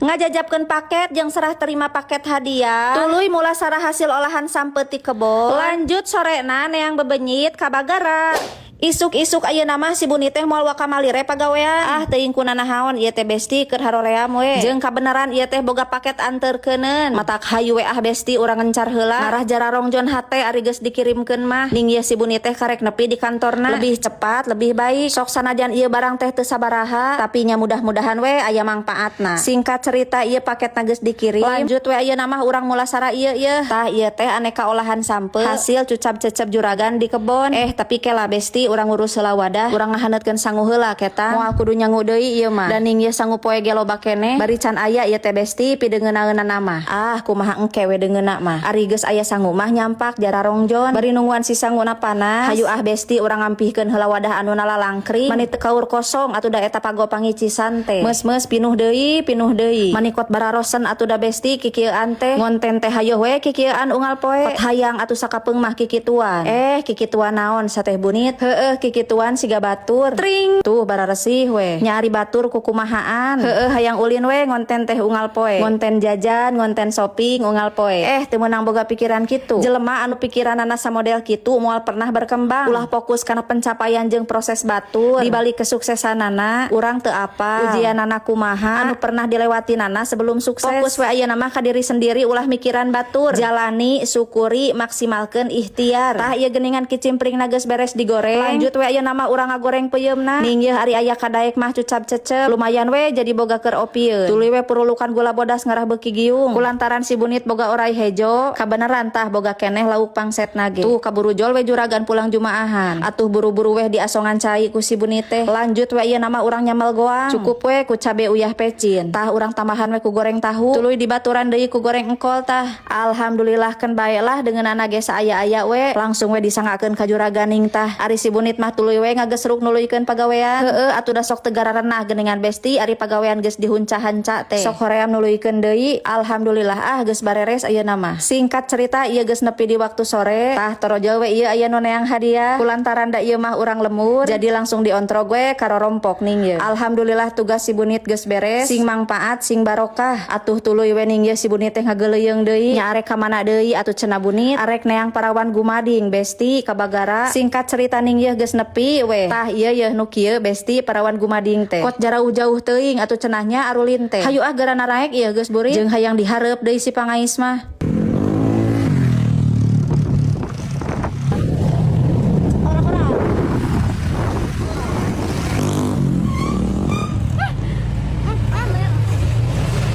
Ngajajapkeun paket jeung serah terima paket hadiah. Tuluy mulasara hasil olahan sampeu ti kebon. Lanjut sorena neang bebenyit ka Bagara. Isuk-isuk ayeuna mah si Buni teh moal waka malire pagawean. Ah, teuing kunanahaon ieu teh, Besti, keur haroream we. Jeung kabeneran ieu teh boga paket anterkeuneun. Matak hayu we ah, Besti, urang ngencar heula. Ngarah jararongjon hate ari geus dikirimkeun mah. Ning ieu si Buni teh karek nepi di kantorna. Lebih cepat, lebih baik. Sok sanajan ieu barang teh teu sabaraha, tapi nya mudah-mudahan we aya mangpaatna. Singkat cerita, ieu paketna geus dikirim. Lanjut we ayeuna mah urang mulasara ieu ieu. Tah, ieu teh aneka olahan sampeu hasil cucap cecep juragan di kebon. Eh, tapi kela, Besti, urang ngurus heula wadah, urang ngahaneutkeun sangu heula ketang. Moal kudu nyangu deui ieu mah. Dan ning ieu sangu poe ge loba keneh, bari can aya ieu teh, Besti, pideungeuna mah. Ah, kumaha engke we deungeuna mah. Ari geus aya sangu mah nyampak jararongjon, bari nungguan si sanguna panas. Hayu ah, Besti, urang ngampihkeun heula wadah anu nalalangkring. Mani teu kaur kosong atuh da eta pago pangicisan teh. Meus-meus pinuh deui, pinuh deui. Mani kot bararosen atuh da, Besti, kikieuan teh. Ngonten teh hayoh we kikieuan unggal poe. Kot hayang atuh sakapeung mah kikituan. Eh, kikituan naon sateh, Bunit? Heueuh, kikituan siga batur. Tring. Tuh bararesih we. Nyari batur kukumahaan. Heueuh, hayang ulin we ngonten teh unggal poe. Ngonten jajan, ngonten shopping unggal poe. Eh, teu meunang boga pikiran kitu. Jelema anu pikiranana samodel kitu moal pernah berkembang. Ulah fokus kana pencapaian jeung proses batur. Di balik kesuksesanana, urang teu apa. Ujianana kumaha anu pernah dilewatinana sebelum sukses. Fokus we ayeuna mah ka diri sendiri, ulah mikiran batur. Jalani, syukuri, maksimalkeun ikhtiar. Tah, ieu geuningan kicimpringna geus beres digoreng. Lanjut we ayeuna mah urang ngagoreng peuyeumna. Ning yeuh ari aya kadaek mah cucap cecep. Lumayan we jadi boga keur opieun. Tuluy we purulukan gula bodas ngarah beuki giung. Kulantaran si Bunit boga orai hejo, kabeneran tah boga keneh lauk pangsetna ge. Tuh kaburujol we juragan pulang jumaahan. Atuh buru-buru weh diasongan cai ku si Bunit teh. Lanjut we ayeuna mah urang nyamel goang. Cukup we ku cabe, uyah, pecin. Tah, urang tambahan we ku goreng tahu. Tuluy dibaturan deui ku goreng engkol tah. Alhamdulillah, keun bae lah dengan ge saaya-aya we. Langsung we disanggakeun ka juraganing tah. Ari si Bunit mah tuluy we ngagesruk nuluykeun pagawean. Heueuh atuh da sok teu gararenah geuningan, Besti, ari pagawean geus dihunca-hanca teh. Sok hoream nuluykeun deui. Alhamdulillah ah, geus bareres ayeuna mah. Singkat cerita, ieu geus nepi di waktu sore. Tah, torojol we ieu aya nu neang hadiah. Kulantaran da ieu mah urang lemur, jadi langsung diontrog we karompok ning ye. Alhamdulillah, tugas si Bunit geus beres. Sing mangpaat, sing barokah. Atuh tuluy we ning ye si Bunit teh ngageleuyeung deui. Nya arek ka mana deui atuh cenah Bunit? Arek neang parawan gumading, Besti, ka Bagara. Singkat cerita, ning yeuh geus nepi we. Tah, ieu yeuh nu kieu, Besti, parawan gumading teh. Kot jarauh jauh teuing atuh cenahnya arulin teh. Hayu ah, geura naraek ieu geus burit. Jeung hayang dihareup deui si pangais mah.